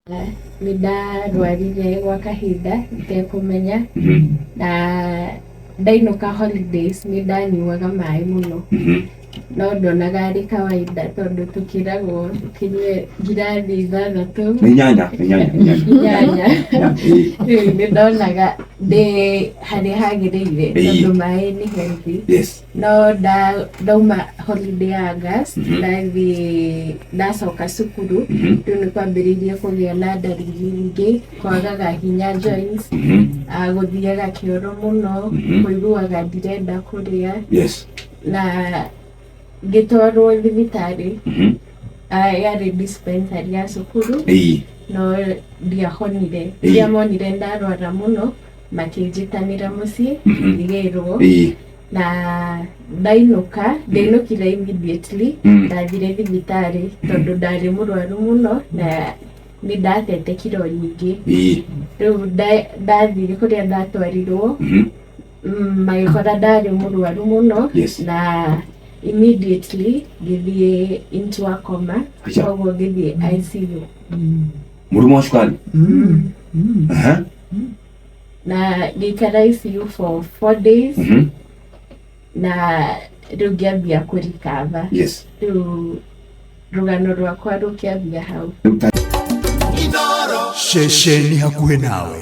Nĩ ndarwarire gwa kahinda itekũmenya na ndainũka holidays nĩ ndanyuaga maĩ mũno no ndonaga arĩ kawaida tondũ tũkĩragwo tũkĩnyue ngirathi ithathatũ. Nĩ inyanya, nĩ inyanya, nĩ inyanya. Inyanya. Inyanya, ĩĩ. Rĩu nĩ ndonaga ndĩ harĩa hagĩrĩire tondũ maĩ nĩ healthy. No ndauma holiday August, ndathiĩ ndacoka cukuru, rĩu nĩ kwambĩrĩirie kũgĩa na ndariri nyingĩ, kwagaga hinya joints, gũthiaga kĩoro mũno, kũiguaga ndirenda kũrĩa. Na ngĩtwarwo thibitarĩ, yarĩ dispensary ya cukuru, no ndiahonire. Rĩrĩa monire ndarwara mũno, makĩnjĩtanĩra mũciĩ, ngĩgĩrwo. Na ndainũka, ndainũkire immediately, ndathire thibitarĩ tondũ ndarĩ mũrwaru mũno na nĩ ndatete kiro nyingĩ. Rĩu ndathiĩ kũrĩa ndatwarirwo, magĩkora ndarĩ mũrwaru mũno. Na immediately ngĩthiĩ into a coma. Acha. Koguo ngĩthiĩ ICU. Mũrimũ wa cukari. Aha. Na ngĩikara ICU for 4 days. Na rĩu ngĩambia kũrikava. Rĩu rũgano rwakwa rũkĩambia hau. Rĩu Ceceni hakuhĩ nawe.